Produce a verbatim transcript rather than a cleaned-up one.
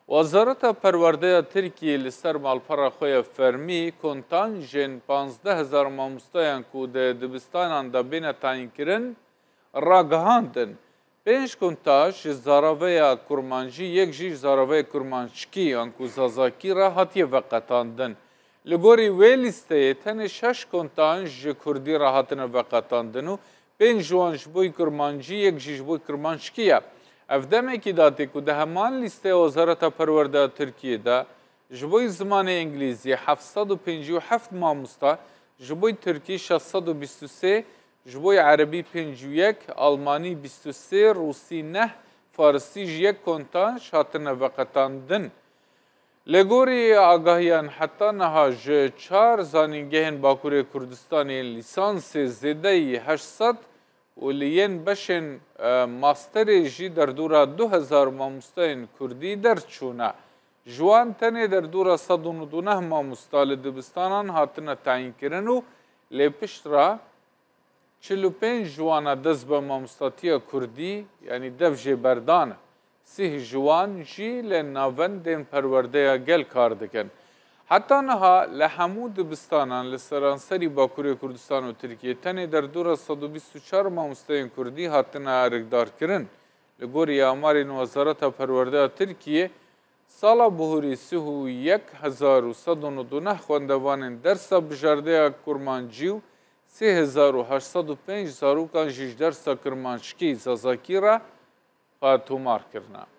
Wezareta Perwerdeya Tirkiyê li ser malpera xwe ya fermî kontan jên panzdeh hezar mamostayan ku di dibistanan de bêne tayînkirin, ragihandin. Pênc konta ji zareveya kurmancî, yek jî ji zareveya kurmanckî yan ku zazakî re hatiye veqetandin. Li gorî wê lîsteyê tenê şeş kontan ji kurdî re hatine veqetandin û pênc ji wan ji bo kurmancî, yek jî ji bo kurmanckî ye. Ev demekî datê ku di heman lîsteya Wezareta Perwerdeya Tirkiyê de ji bo zimanê îngilîzî heft sed û pêncî û heft mamosta, ji bo tirkî şeş sed û bîst û sê, ji bo erebî pêncî û yek, almanî bîst û sê, rûsî neh, farisî ji yek konta ji hatine veqetandin. Li gorî agahiyan heta niha ji çar zanîngehên Bakurê Kurdistanê lîsansê zêdeyî heşt sed û li yên beşên, e, masterê jî derdora du hezar mamosteyên kurdî derçûne. Ji wan tenê derdora sed û nod û neh mamosta li dibistanan hatine tayînkirin û lê piştre çil û pênc ji wana dest be mamostatiya kurdî, yanî dev jê berdan e. Sih ji wan jî li navendên perwerdeya gel kar dikin. Heta niha li hemû dibistanan li seranserî Bakurê Kurdistan û Tirkiyê tenê derdora sed û bîst û çar mamosteyên kurdî hatine erikdarkirin. Li gorî amarên Wezareta Perwerdeya Tirkiyê, sala bihurî sih û yek hezar û sed û nod û neh xwendevanên dersa bijardeya kurmancî û sê hezar û heşt sed û pênc zarokan jî ji dersa kurmanckî, zazakî re xwe tomar kirine.